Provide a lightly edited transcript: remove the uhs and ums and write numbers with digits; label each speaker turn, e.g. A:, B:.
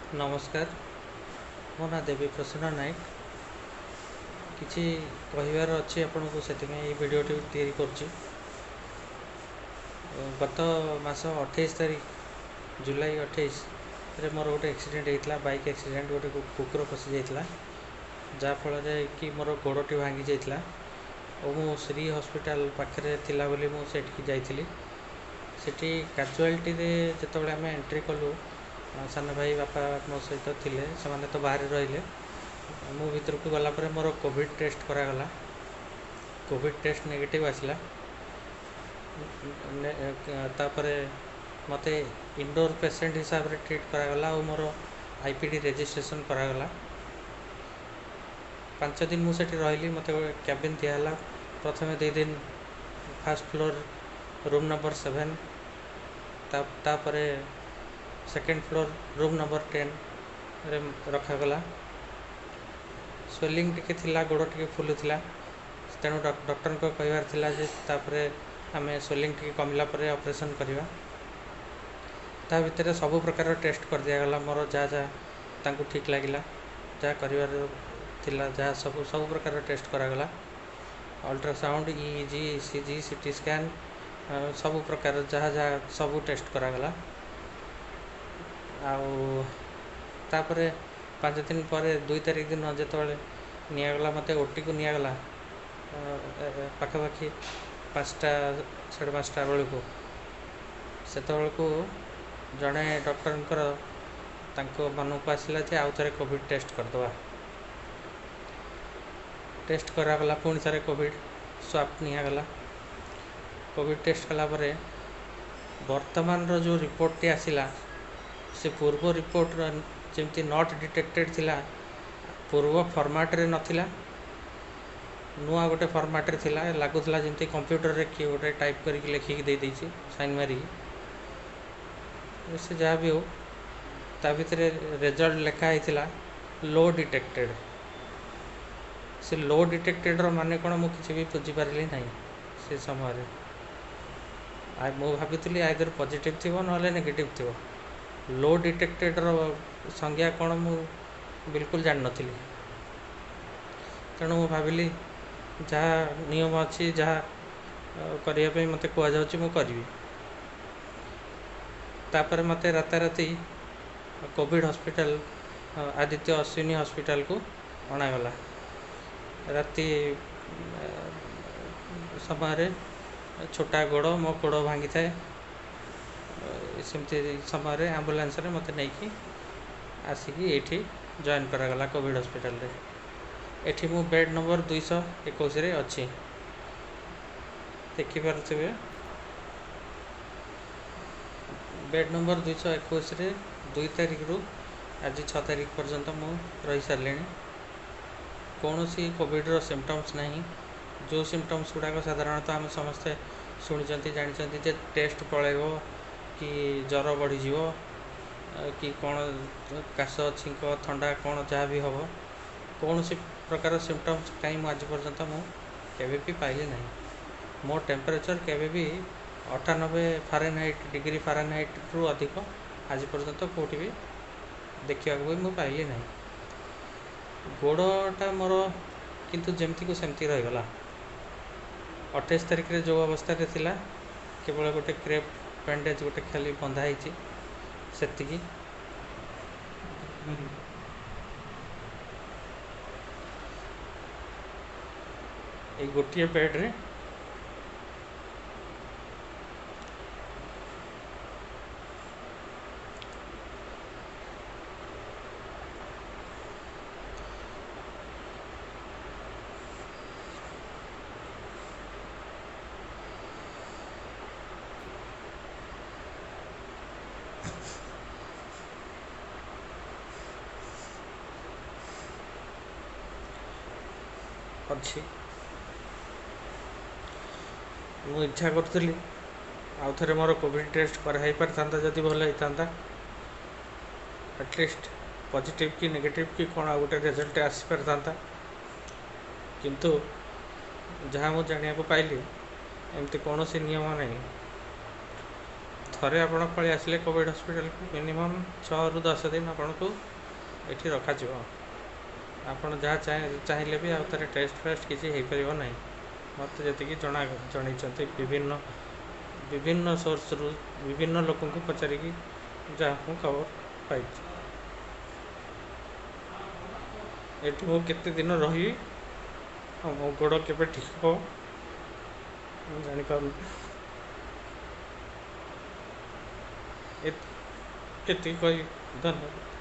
A: ନମସ୍କାର, ମୋ ନାଁ ଦେବୀ ପ୍ରସନ୍ନ ନାୟକ। କିଛି କହିବାର ଅଛି ଆପଣଙ୍କୁ, ସେଥିପାଇଁ ଏଇ ଭିଡ଼ିଓଟି ତିଆରି କରୁଛି। ଗତ ମାସ 28 ତାରିଖ, ଜୁଲାଇ 28ରେ ମୋର ଗୋଟେ ଆକ୍ସିଡେଣ୍ଟ ହେଇଥିଲା, ବାଇକ୍ ଆକ୍ସିଡେଣ୍ଟ। ଗୋଟେ କୁକୁର ପଶିଯାଇଥିଲା, ଯାହାଫଳରେ କି ମୋର ଗୋଡ଼ଟି ଭାଙ୍ଗି ଯାଇଥିଲା ଓ ମୁଁ ଶ୍ରୀ ହସ୍ପିଟାଲ ପାଖରେ ଥିଲା ବୋଲି ମୁଁ ସେଠିକି ଯାଇଥିଲି। ସେଠି କାଜୁଆଲିଟିରେ ଯେତେବେଳେ ଆମେ ଏଣ୍ଟ୍ରି କଲୁ, ସାନ ଭାଇ, ବାପା ମୋ ସହିତ ଥିଲେ, ସେମାନେ ତ ବାହାରେ ରହିଲେ। ମୁଁ ଭିତରକୁ ଗଲା ପରେ ମୋର କୋଭିଡ଼ ଟେଷ୍ଟ କରାଗଲା। କୋଭିଡ଼ ଟେଷ୍ଟ ନେଗେଟିଭ୍ ଆସିଲା। ତାପରେ ମୋତେ ଇନଡୋର୍ ପେସେଣ୍ଟ ହିସାବରେ ଟ୍ରିଟ୍ କରାଗଲା ଆଉ ମୋର IPD registration କରାଗଲା। 5 ଦିନ ମୁଁ ସେଠି ରହିଲି। ମୋତେ ଗୋଟେ କ୍ୟାବିନ୍ ଦିଆହେଲା। ପ୍ରଥମେ 2 ଦିନ ଫାର୍ଷ୍ଟ ଫ୍ଲୋର୍ ରୁମ୍ ନମ୍ବର 7, ତାପରେ ସେକେଣ୍ଡ ଫ୍ଲୋର୍ ରୁମ୍ ନମ୍ବର 10ରେ ରଖାଗଲା। ସ୍ୱେଲିଂ ଟିକେ ଥିଲା, ଗୋଡ଼ ଟିକେ ଫୁଲୁଥିଲା, ତେଣୁ ଡକ୍ଟରଙ୍କ କହିବାର ଥିଲା ଯେ ତାପରେ ଆମେ ସ୍ୱେଲିଂ ଟିକେ କମିଲା ପରେ ଅପରେସନ୍ କରିବା। ତା ଭିତରେ ସବୁ ପ୍ରକାର ଟେଷ୍ଟ କରିଦିଆଗଲା ମୋର, ଯାହା ଯାହା ତାଙ୍କୁ ଠିକ୍ ଲାଗିଲା, ଯାହା କରିବାର ଥିଲା, ଯାହା ସବୁ ପ୍ରକାର ଟେଷ୍ଟ କରାଗଲା। Ultrasound, EEG, ECG, CT scan, ସବୁ ପ୍ରକାର ଯାହା ଯାହା ସବୁ ଟେଷ୍ଟ କରାଗଲା। ଆଉ ତାପରେ 5 ଦିନ ପରେ 2 ତାରିଖ ଦିନ ଯେତେବେଳେ ନିଆଗଲା, ମୋତେ ଓଟିକୁ ନିଆଗଲା ପାଖାପାଖି 5ଟା 5:30 ବେଳକୁ। ସେତେବେଳକୁ ଜଣେ ଡକ୍ଟରଙ୍କର ତାଙ୍କ ମନକୁ ଆସିଲା ଯେ ଆଉ ଥରେ କୋଭିଡ଼ ଟେଷ୍ଟ କରିଦେବା। ଟେଷ୍ଟ କରାଗଲା, ପୁଣି ଥରେ କୋଭିଡ଼ ସ୍ୱାବ୍ ନିଆଗଲା। କୋଭିଡ଼ ଟେଷ୍ଟ କଲା ପରେ ବର୍ତ୍ତମାନର ଯେଉଁ ରିପୋର୍ଟଟି ଆସିଲା, ସେ ପୂର୍ବ ରିପୋର୍ଟର ଯେମିତି not detected ଥିଲା, ପୂର୍ବ ଫର୍ମାଟ୍ରେ ନଥିଲା, ନୂଆ ଗୋଟେ ଫର୍ମାଟ୍ରେ ଥିଲା। ଲାଗୁଥିଲା ଯେମିତି କମ୍ପ୍ୟୁଟରରେ କିଏ ଗୋଟେ ଟାଇପ୍ କରିକି ଲେଖିକି ଦେଇଦେଇଛି, ସାଇନ୍ ମାରିକି। ସେ ଯାହା ବି ହଉ, ତା ଭିତରେ ରେଜଲ୍ଟ ଲେଖା ହେଇଥିଲା ଲୋ ଡିଟେକ୍ଟେଡ଼। ସେ ଲୋ ଡିଟେକ୍ଟେଡ଼ର ମାନେ କ'ଣ ମୁଁ କିଛି ବି ବୁଝିପାରିଲି ନାହିଁ ସେ ସମୟରେ। ଆଉ ମୁଁ ଭାବିଥିଲି ଆଇଦର ପଜିଟିଭ୍ ଥିବ ନହେଲେ ନେଗେଟିଭ୍ ଥିବ। ଲୋ ଡିଟେକ୍ଟେଡ଼ର ସଂଜ୍ଞା କ'ଣ ମୁଁ ବିଲକୁଲ ଜାଣିନଥିଲି। ତେଣୁ ମୁଁ ଭାବିଲି ଯାହା ନିୟମ ଅଛି, ଯାହା କରିବା ପାଇଁ ମୋତେ କୁହାଯାଉଛି, ମୁଁ କରିବି। ତାପରେ ମୋତେ ରାତାରାତି କୋଭିଡ଼ ହସ୍ପିଟାଲ, ଆଦିତ୍ୟ ଅଶ୍ୱିନୀ ହସ୍ପିଟାଲକୁ ଅଣାଗଲା। ରାତି ସମୟରେ ଛୋଟା ଗୋଡ଼, ମୋ ଗୋଡ଼ ଭାଙ୍ଗିଥାଏ, ସେମିତି ସମୟରେ ଆମ୍ବୁଲାନ୍ସରେ ମୋତେ ନେଇକି ଆସିକି ଏଇଠି ଜଏନ୍ କରାଗଲା କୋଭିଡ଼ ହସ୍ପିଟାଲରେ। ଏଠି ମୁଁ ବେଡ଼୍ ନମ୍ବର 221ରେ ଅଛି, ଦେଖିପାରୁଥିବେ। ବେଡ଼୍ ନମ୍ବର 221ରେ 2 ତାରିଖରୁ ଆଜି 6 ତାରିଖ ପର୍ଯ୍ୟନ୍ତ ମୁଁ ରହିସାରିଲିଣି। କୌଣସି କୋଭିଡ଼ର ସିମ୍ପଟମ୍ସ ନାହିଁ। ଯେଉଁ ସିମ୍ପଟମ୍ସ ଗୁଡ଼ାକ ସାଧାରଣତଃ ଆମେ ସମସ୍ତେ ଶୁଣିଛନ୍ତି, ଜାଣିଛନ୍ତି ଯେ ଟେଷ୍ଟ ପଳାଇବ କି ଜ୍ୱର ବଢ଼ିଯିବ କି କ'ଣ କାଶ, ଛିଙ୍କ, ଥଣ୍ଡା କ'ଣ ଯାହା ବି ହେବ, କୌଣସି ପ୍ରକାର ସିମ୍ପଟମ୍ସ କାହିଁ ମୁଁ ଆଜି ପର୍ଯ୍ୟନ୍ତ ମୁଁ କେବେ ବି ପାଇଲି ନାହିଁ। ମୋ ଟେମ୍ପରେଚର୍ କେବେ ବି 98 ଫାରେନହାଇଟ୍ ଡିଗ୍ରୀ ଫାରେନହାଇଟ୍ରୁ ଅଧିକ ଆଜି ପର୍ଯ୍ୟନ୍ତ କେଉଁଠି ବି ଦେଖିବାକୁ ବି ମୁଁ ପାଇଲି ନାହିଁ। ଗୋଡ଼ଟା ମୋର କିନ୍ତୁ ଯେମିତିକୁ ସେମିତି ରହିଗଲା। 28 ତାରିଖରେ ଯେଉଁ ଅବସ୍ଥାରେ ଥିଲା, କେବଳ ଗୋଟେ କ୍ରେପ୍ ବ୍ୟାଣ୍ଡେଜ୍ ଗୋଟେ ଖାଲି ବନ୍ଧା ହେଇଛି, ସେତିକି। ଏଇ ଗୋଟିଏ ବେଡ଼୍ରେ ଅଛି। ମୁଁ ଇଚ୍ଛା କରୁଥିଲି ଆଉ ଥରେ ମୋର କୋଭିଡ଼ ଟେଷ୍ଟ କରାହେଇପାରିଥାନ୍ତା ଯଦି ଭଲ ହେଇଥାନ୍ତା, ଆଟଲିଷ୍ଟ ପଜିଟିଭ୍ କି ନେଗେଟିଭ୍ କି କ'ଣ ଆଉ ଗୋଟେ ରେଜଲ୍ଟ ଆସିପାରିଥାନ୍ତା। କିନ୍ତୁ ଯାହା ମୁଁ ଜାଣିବାକୁ ପାଇଲି, ଏମିତି କୌଣସି ନିୟମ ନାହିଁ। ଥରେ ଆପଣ ପଳେଇ ଆସିଲେ କୋଭିଡ଼ ହସ୍ପିଟାଲକୁ, ମିନିମମ୍ 6ରୁ 10 ଦିନ ଆପଣଙ୍କୁ ଏଠି ରଖାଯିବ। ଆପଣ ଯାହା ଚାହିଁଲେ ବି ଆଉ ଥରେ ଟେଷ୍ଟ ଫେଷ୍ଟ କିଛି ହେଇପାରିବ ନାହିଁ। ମୋତେ ଯେତିକି ଜଣେଇଛନ୍ତି ବିଭିନ୍ନ ବିଭିନ୍ନ ସୋର୍ସରୁ, ବିଭିନ୍ନ ଲୋକଙ୍କୁ ପଚାରିକି ଯାହା ମୁଁ ଖବର ପାଇଛି। ଏଠି ମୁଁ କେତେ ଦିନ ରହିବି ଆଉ ମୋ ଗୋଡ଼ କେବେ ଠିକ୍ ହେବ, ମୁଁ ଜାଣିପାରୁନି। ଏତିକି କହି ଧନ୍ୟବାଦ।